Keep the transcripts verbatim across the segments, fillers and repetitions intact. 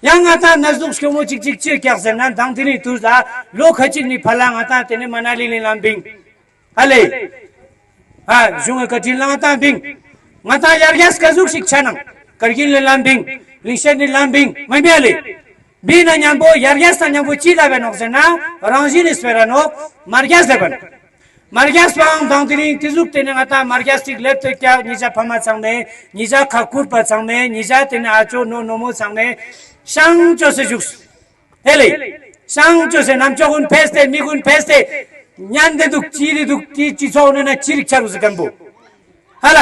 ཡང་ང་ཏང་ན་ཟུག་སྐྱོ་མོ་ཅིག་ཅིག་ཅི་ཀྱག་ཟེར་ན་མདང་དེ་རིང་དུས་ལ་ལོ་ཁ་ཅིག་ནི་ཕར་ལ་ང་ཏང་དེ་ནི་མ་ན་ལི་ལི་ལམ་བིང་། ཧ་ལེ། ཨ་གཞུང་གི་བཀའ་དྲིན་ལ་ང་ཏང་བིང་། ང་ཏང་ཡར་རྒྱས་ཀ་ཟུག་ཞིག་ཆ་ནང་ཀར་གིལ་ལི་ལམ་བིང་། ལིང་ཤེད་ནི་ལམ་བིང་མ་མེད་ལེ། བིང་ན་མཉམ་པོ་ཡར་རྒྱས་དང་མཉམ་པོ་ཅི་ལ་བེ་ནོག་ཟེར་ན་རང་བཞིན་ནི་སྤེ་ར་ནོག་མ་རྒྱས་ལེ་བན། མ་རྒྱས་པའང་མདང་དེ་རིང་དེ་ཟུག་དེ་ནི་ང་ཏང་མ་རྒྱས་ཅིག་ལེབ་ཏེ་ཀྱག་ཉི་ཞ་ཕ་མ་ཚང་མེ་ཉི་ཞ་ཁ་ཁུར་པ་ཚང་མེ་ཉི་ཞ་དེ་ནི་ཨ་ཅོ་ནོ་ནོ་མོ་ཚང་མེ་ཤང་ཅོ་སེ་བཞུགས། ཧེ་ལེ། ཤང་ཅོ་སེ་ནམ་ཅོག་གུན་ཕེས་ཏེ་མི་གུན་ཕེས་ཏེ་ཉན་ཏེ་དུག་ཅི་རི་དུག་ཅི་ཅི་ཚོགས་ནོ་ན་ཅི་རིག་ཆ་རུ་ཟེར་ཁན་བོ། ཧ་ལ།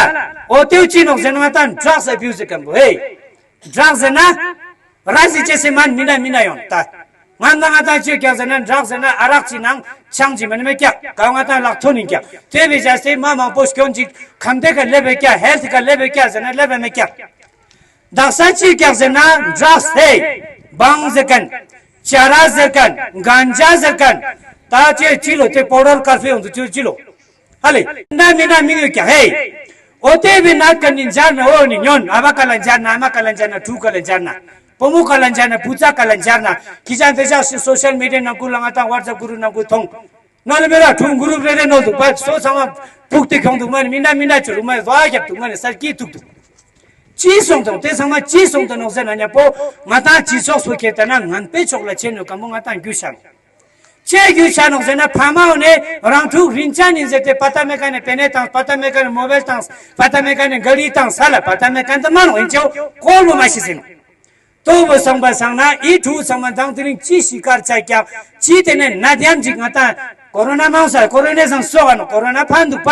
འོ་ཏེའུ་ཅི་ནོག་ཟེར་ན་ང་ཏང་ཌྲགས་ཨ་བིའུ་ཟེར་ཁན་བོ་ཧེ། ཌྲགས་ཟེར་ན། ར་ཟི་ཅེ་སེ་མན་མི་ན་མི་ན་ཡོང་ད། ང་ན་ང་ཏང་ཅི་ཀྱག་ཟེར་ན་ཌྲགས་ཟེར་ན་ཨ་རག་ཅི་ནང་ཆང་ཅི་མན་མེ་ཀྱག་ག་ང་ཏང་ལག་ཐོན་ནི་ཀྱག་ཏེ་བེ་ཇ་སེ་མ་མང་པོ་སྐྱོན་ཅིག་ཁམ་ཏེ་ཀ་ལེབ་བེ་ཀྱག་ཧེལ་ཐི་ཀ་ལེབ་བེ་ཀྱག་ཟེར་ན་ལེབ་བེ་མེ་ཀྱག་ད་ས་ཅི་ཀྱག་ཟེར་ན་ཌྲགས་ཧེ། བང་ཟེར་ཁན། ཅ་ར་ཟེར་ཁན། གན་ཇ་ཟེར་ཁན། ད་ཅི་ཅི་ལོ་ཏེ་པོ་ཌར་ཀར་ཕེ་ཡོང་དུ་ཅི་ཅི་ལོ། ཧ་ལེ། ན་མི་ན་མི་ཡོད་ཀྱག་ཧེ། འོ་ཏེ་བི་ན་ཀ་ནི་འཇར་ན་འོ་ནི་ཉོན་ཨ་བ་ཀ་ལ་འཇར་ན་ཨ་མ་ཀ་ལ་འཇར་ན་ཕྲུ་གུ་ཀ་ལ་འཇར་ན་བུ་ཚ་ཀ་ལ་འཇར་ན་ཁྱི་ཅག་ཏེ་ཅག་སི་སོ་ཤལ་མི་ཌི་ཡ་ནང་ཀུ་ལ་ང་ཏང་ཝཊ་སེབ་གུ་རུབ་ནང་ཀུ་ཐོང་། ནོ་ལེ་མེ་ར་ཁྲུང་གུ་རུབ་རེ་རེ་ནོ་དུག་པ་སོ་ཚང་མ་ཕུག་ཏེ་ཁྱོང་དུག་མ་ནི་མི་ན་མི་ན་ཆུ་རུ་མ་ནི་ཟ་རྒྱབ་དུག་མ་ནི་ས་ཀི་ཐུག་དུག་ཅི་སོང་དང་ཏེ་ཚང་མ་ཅི་སོང་དང་ནོག་ཟེར་ན་ཉམ་པོ་ང་ཏང་སྤྱི་ཚོགས་སུ་ཁེ་ཏེ་ན་ངན་པའི་ཕྱོགས་ལ་ཆེ་ནོག་གམ་པོ་ང་ཏང་རྒྱུ་ཆ་ནོག་ཅི་རྒྱུ་ཆ་ནོག་ཟེར་ན་ཕ་མ་འོ་ནེ་རང་ཕྲུག་རིན་ཆ་ནི་ཟེར་ཏེ་པ་ཏ་མེ་ཀ་ནེ་པེ་ནེ་ཏང་པ་ཏ་མེ་ཀ་ནེ་མོ་བེལ་ཏང་པ་ཏ་མེ་ཀ་ནེ་ག་རི་ཏང་ས་ལ་པ་ཏ་མེ་ཀ་ནེ་ཏ་མ་ནོག་ཨིན་ཅེའོ་ཀོལ་བོ་མ་ཤི་ཟེར་ནོག་ཏོ་བོ་སོང་པ་སང་ན་ཨི་ཕྲུ་གུ་ཚང་མ་མདང་དེ་རིང་ཅི་ཤི་ཀར་ཆ་ཀྱག་ཅི་ཏེ་ནེ་ན་དེ་ཡང་ཅིག་ང་ཏང་ཀོ་རོ་ན་མང་ས་ཀོ་རོ་ན་སང་སོག་ག་ནོག་ཀོ་རོ་ན་ཕན་དུག་པ།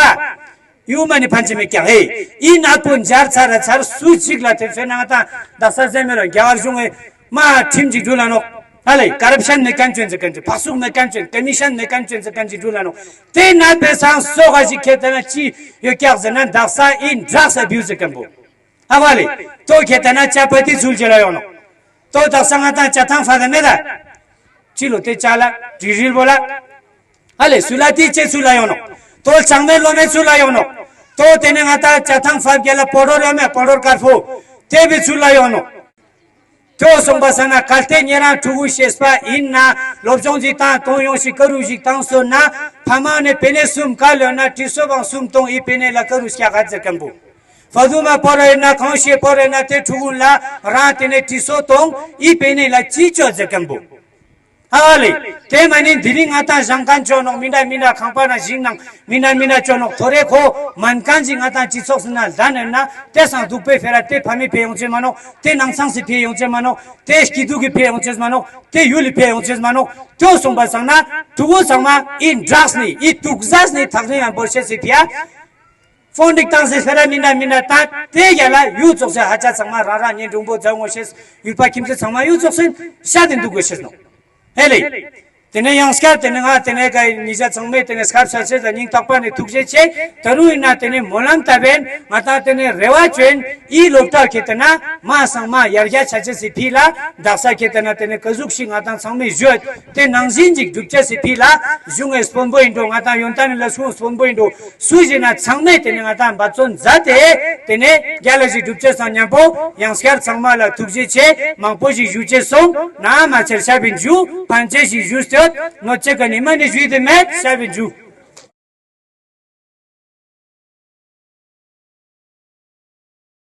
ཡུ་མ་ནི་ཕན་ཅེ་མེད་ཀྱག་ཧེ། ཨི་ནག་པོ་འཇར་ཚར་ར་ཚར་སུ་ཅིག་ལ་ཏེ་ཚོད་ན་ང་ཏང་དག་ས་ཟེར་མེད་ལ་རྒྱ་གར་གཞུང་ངི་མ་ཁྲིམས་ཅིག་འགྲུལ་ལ་ནོག་ཧ་ལེ་ཀ་རབ་ཤན་མེད་ཁན་ཅོན་ཟེར་ཁན་ཅིག་ཕག་སུག་མེད་ཁན་ཅོན་ཀ་མི་ཤན་མེད་ཁན་ཅོན་ཟེར་ཁན་ཅིག་འགྲུལ་ལ་ནོག་ཏེ་ན་པེ་སང་སོག་ག་ཞིག་ཁེ་ཏེ་ན་ཅི་ཡོད་ཀྱག་ཟེར་ན་དག་ས་ཨི་ཌྲགས་ཨ་བིའུ་ཟེར་ཁན་བོ། ཧ་བ་ལེ། ཏོ་ཁེ་ཏེ་ན་ཅ་པ་ཏི་ཚུལ་ཅེ་ལ་ཡོང་ནོག་ཏོ་དག་ས་ང་ཏང་ཅ་ཐང་ཕ་ད་མེད་ད། ཅི་ལོ་ཏེ་ཅ་ལ་རི་རིལ་བོ་ལ། ཨ་ལེ་སུ་ལ་ཏི་ཅེ་ཚུལ་ལ་ཡོང་ནོག་ཏོ་ལྕང་མའི་ལོ་མའི་ཚུལ་ལ་ཡོང་ནོག་ཏོ་ཏེ་ནེ་ང་ཏང་ཅ་ཐང་ཕ་གེ་ལ་པོ་ཌར་ཡོད་མེད་པོ་ཌར་ཀར་ཕོ། ཏེ་བི་ཚུལ་ལ་ཡོང་ནོག་ཏོ་སོང་པ་སང་ན་གལ་ཏེ་ཉེ་རང་ཕྲུ་གུ་ཤེས་པ་ཨིན་ན་སློབ་སྦྱོང་ཅིག་ཏང་ཏོང་ཡོང་ཞིག་ཀ་རུ་ཞིག་ཏང་སོ་ན་ཕ་མ་ནེ་པེ་ནེ་སུམ་ཀ་ལོན་ན་ཏི་སོ་བང་སུམ་ཏོང་ཨི་པེ་ནེ་ལ་ཀ་རུ་སྐྱ་ག་ཟེར་ཁན་བོ། ཕ་དུ་མ་པོ་ར་ཨིན་ན་གང་ཤེས་པོ་ར་ཨིན་ན་ཏེ་ཕྲུ་གུ་ལ་རང་ཏེ་ནེ་ཏི་སོ་ཏོང་ཨི་པེ་ནེ་ལ་ཅི་ཅོ་ཟེར་ཁན་བོ། ཧ་ལེ། ཏེ་མ་ནི་དེ་རིང་ང་ཏང་ཞང་ཁན་ཅོ་ནོག་མི་འདྲ་མི་འདྲ་ཁང་པ་ན་ཞིང་ནང་མི་འདྲ་མི་འདྲ་ཅོ་ནོག་ཐོ་རེ་ཁོ་མན་ཁན་ཅིག་ང་ཏང་སྤྱི་ཚོགས་སི་ན་ལ་ནེ་ན་ཏེ་སང་སྡུག་པོའི་ཕེ་ར་ཏེ་ཕ་མི་ཕེ་ཡོང་ཅེ་མ་ནོག་ཏེ་ནང་ཚང་སི་ཕེ་ཡོང་ཅེ་མ་ནོག་ཏེ་སྐྱིད་སྡུག་གི་ཕེ་ཡོང་ཅེ་མ་ནོག་ཏེ་ཡུལ་ལི་ཕེ་ཡོང་ཅེ་མ་ནོག་ཏོ་སོང་པ་སང་ན་ཕྲུ་གུ་ཚང་མ་ཨི་ཌྲགས་ནི་ཨི་དུག་ཟས་ནི་ཐག་རིང་ཡང་བོར་ཤེས་སི་ཕི་ཡ། ཕོན་ཏིག་ཏང་སེ་ཕེ་ར་མི་འདྲ་མི་འདྲ་ཏང་ཏེ་རྒྱ་ལ་ཡུ་ཙོགས་སེ་ཧ་ཅ་ཚང་མ་རང་རང་ཉེ་འགྲུང་པོ་ཛ་ངོ་ཤེས་ཡུལ་པ་ཁྱིམ་ཚེས་ཚང་མ་ཡུ་ཙོགས་སེ་ཤ་དེ་དུག་གོ་ཤེས་ནོག་ཧེ་ལེ། ཏེ་ནེ་ཡང་སྐྱར་ཏེ་ནེ་ང་ཏེ་ནེ་ཀ་ཉེ་ཞ་ཚང་མེ་ཏེ་ནེ་སྐབས་ས་ཆེ་ལ་སྙིང་ཐག་པ་ནེ་ཐུགས་རྗེ་ཆེ། ད་རུང་ཨིན་ན་ཏེ་ནེ་སྨོན་ལམ་བཏབ་པིན་ང་ཏང་ཏེ་ནེ་རེ་བ་ཅོ་ཨིན་ཨི་སློབ་གྲྭ་ཁེ་ཏེ་ན་མ་སང་མ་ཡར་རྒྱས་ཆ་ཅེས་སི་ཕི་ལ་དག་ས་ཁེ་ཏེ་ན་ཏེ་ནེ་ཀ་ཟུག་ཞིག་ང་ཏང་ཚང་མེ་ཞུ་ཡོད་ཏེ་ནང་བཞིན་ཅིག་སྒྲུབ་ཅེས་སི་ཕི་ལ་གཞུང་ངི་དཔོན་པོ་ཨིན་འགྲོ་ང་ཏང་ཡོན་ཏན་ལ་སུ་དཔོན་པོ་ཨིན་འགྲོ་སུ་ཞིག་ན་ཚང་མེ་ཏེ་ནེ་ང་ཏང་འབད་བརྩོན་མཛད་དེ་ཏེ་ནེ་རྒྱ་ལ་ཞིག་སྒྲུབ་ཅེས་སང་ཉམ་པོ་ཡང་སྐྱར་ཚང་མ་ལ་ཐུགས་རྗེ་ཆེ་མང་པོ་ཞིག་ཞུ་ཅེས་སོང་ན་མ་ཚེར་ཤ་བིན་ཞུ་ཕན་ཅེས་ཞིག་ཞུས་ཏེ་ཡོད་ནོ་ཅེ་ཀ་ནི་མ་ནི་ཞུས་ཏེ་མེད་ཤ་བིན་ཞུ།